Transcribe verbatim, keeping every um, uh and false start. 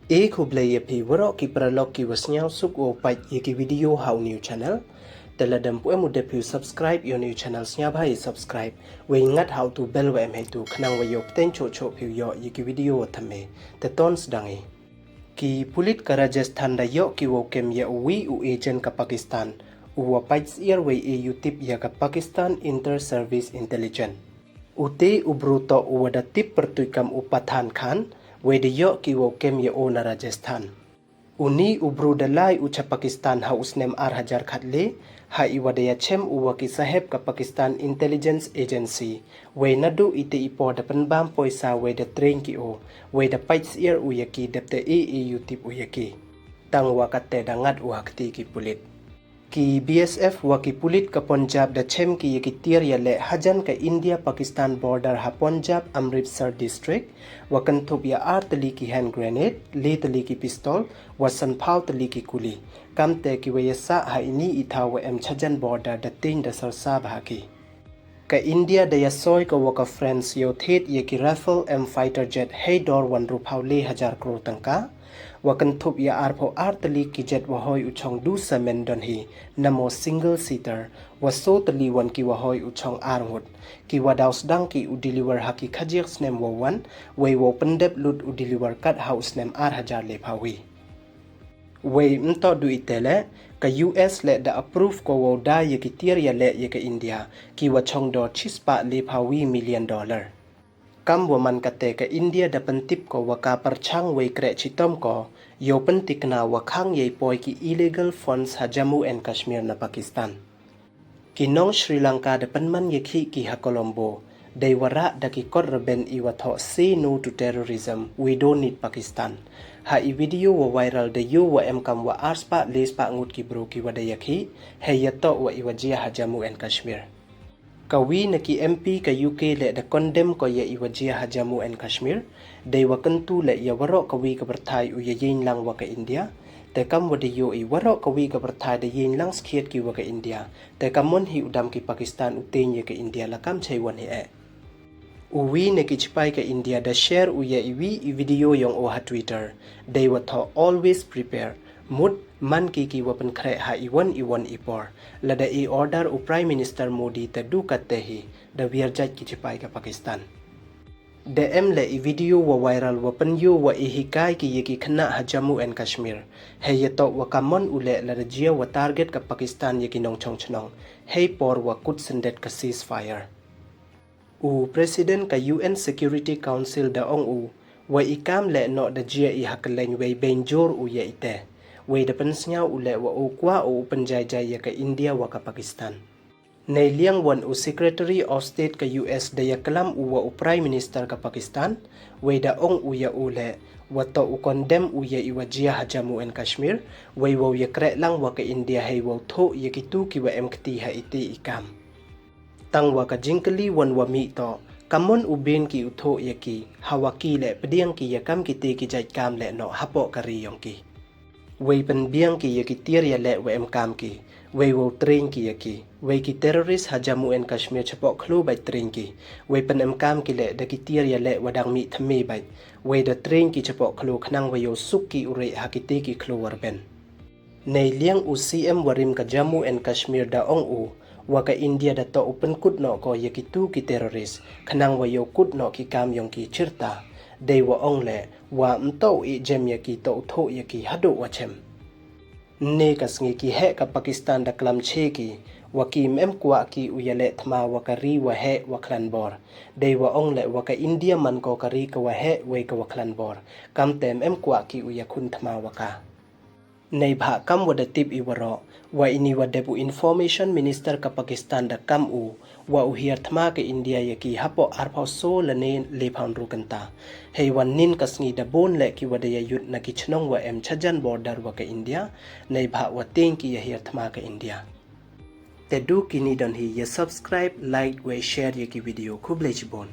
E khublei ya phi waroh ki paralok ki wa sniawsuk wow pait ya ki video ha u new channel. Te lada ym pu em u dep phi u subscribe ya u new channel, sniawbha i subscribe, wei ngat ha u tu bell wa em heitu khnang wa yoh pteng choh choh phi u yoh ya ki video wa thymme. Te ton sdang i. Ki pulit ka Rajasthan da yoh ki wow kem ya u wi u agent ka Pakistan, u wa pait syiar wei e u tip ya ka Pakistan Inter Service Intelligence. U te u bru toh u wa da tip pyrtuit kam u Pathan Khan, wei da yoh ki wow kem ya u na Rajasthan. U ni u bru da lai u cha Pakistan ha u snem ar hajar khatle, ha i wa da ya chem u wa ki saheb ka Pakistan Intelligence Agency, wei nadu i te i por da pynbam poisa wei da train ki u, wei da pait syiar u ya ki dep te e e u tip u ya ki. Tang wa kat te da ngat u ha kti ki pulit. Ki B S F wa ki pulit ka Punjab da chem ki ya ki tiar ya leh hajan ka India Pakistan border ha Punjab Amritsar district, wa kynthup ya ar tylli ki hand grenade, le tylli ki pistol, wa sanphaw tylli ki kuli. Kam te ki wa ya sah ha i ni i thaw wa em chajan border da tieng da sarsa bha ki. Ka India da ya soi ka wa ka France yow thied ya ki Rafale M fighter jet hei dor wa ynruphaw le hajar klur tyngka, wa kynthup ya arphaw ar tylli ki jet wa hoi u chong du samen don hi, namo single seater, wa so tylli wan ki wa hoi u chong ar ngut, ki wa daw sdang ki u deliver ha ki khajiak snem wow wan, wei wow pyndep lut u deliver kat ha u snem ar hajar lephaw wi. Wei mynto du i te leh, ka U S leh da approve ko wow da ya ki tiar ya leh ya ka India, ki wa chong dor chispah lephaw wi million dollar. Kam wa man ka te ka India da pyntip ko wa ka pyrchang wei kreh chitom ko, yow pyntikna wa khang ya i poi ki illegal funds ha Jammu and Kashmir na Pakistan. Ki nong Sri Lanka da pynman ya ki ki ha Colombo, dei wa rah da ki kot rben i wa thoh "Say no to terrorism, we don't need Pakistan". Ha i video wa viral da yoh wa em kam wa arspah lespah ngut ki bru ki wa da ya ki, hei ya toh wa i wa jia ha Jammu and Kashmir. Ka wi na ki M P ka U K leh da condemn ko ya i wa jia ha Jammu and Kashmir, dei wa kyntu leh ya waroh ka wi ka pyrthai u ya yeng lang wa ka India, te kam wa da yoh i waroh ka wi ka pyrthai da yeng lang skhiat ki wa ka India, te kam mon hi u dam ki Pakistan u tieng ya ka India la kam chei wan hi eh. U wi na ki chipai ka India da share u ya i wi i video yong u ha Twitter, dei wa thoh "Always prepare", mut man ki ki wa pynkhreh ha i wan i wan i por. Lada i order u Prime Minister Modi te du kat te hi, da wiar jait ki chipai ka Pakistan. Da em leh i video wa viral wa pynyoh wa i hikai ki ya ki khynnah ha Jammu and Kashmir, hei ya toh wa kam mon u leh lada jia wa target ka Pakistan ya ki nongchong chnong, hei por wa kut syndet ka ceasefire. U President ka U N Security Council da ong u, wa i kam leh noh da jia i ha kylleng wei beiñ jur u ya i te. Wei da pynsngew u leh wa u kwah u pynjai jai ya ka India wa ka Pakistan. Nei liang wan u Secretary of State ka U S da ya klam u wa u Prime Minister ka Pakistan, wei da ong u ya u leh, wa toh u condemn u ya i wa jia ha Jammu and Kashmir, wei wow ya kreh lang wa ka India hei wow thoh ya ki tu ki wa em kti ha i te i kam. Tang wa ka jingkylli wan wa mih toh, kam mon u bin ki u thoh ya ki, ha wa ki leh pdiang ki ya kam ki te ki jait kam leh noh hapoh ka ri yong ki. Wei pynbiang ki ya ki tiar ya leh wa em kam ki, wei wow train ki ya ki, wei ki terrorist ha Jammu and Kashmir chapoh khloo bait train ki, wei pynemkam ki leh da ki tiar ya leh wa dang mih thymme bait, wei da train ki chapoh khloo khnang wa yow suk ki u reh ha ki te ki khloo wa rben. Nei liang u C M wa rim ka Jammu and Kashmir da ong u, wa ka India da toh u pynkut noh ko ya ki tu ki terrorist, khnang wa yow kut noh ki kam yong ki chirta. Dei wa ong leh, wa ym toh u i jem ya ki, toh u thoh ya ki haduh wa chem. Ynne ka sngi ki heh ka Pakistan da klam che ki, wa ki ym em kwah ki u ya leh thma wa ka ri wa heh wa khlan bor. Dei wa ong leh wa ka India man ko ka ri ka wa heh wei ka wa khlan bor. Kam te ym em kwah ki u ya khun thma wa ka. Neibhah kam wa da tip i waroh, wa ini wa dep u Information Minister ka Pakistan da kam u, wa u hiar thma ka India ya ki hapoh arphaw soo lane lephaw ynru kynta. Hei wan nin ka sngi da bun leh ki wa da ya yut na ki chnong wa em chajan border wa ka India, neibhah wa tieng ki ya hiar thma ka India. Te du kini don hi, ya subscribe, like, wei share ya ki video. Khublei chibun.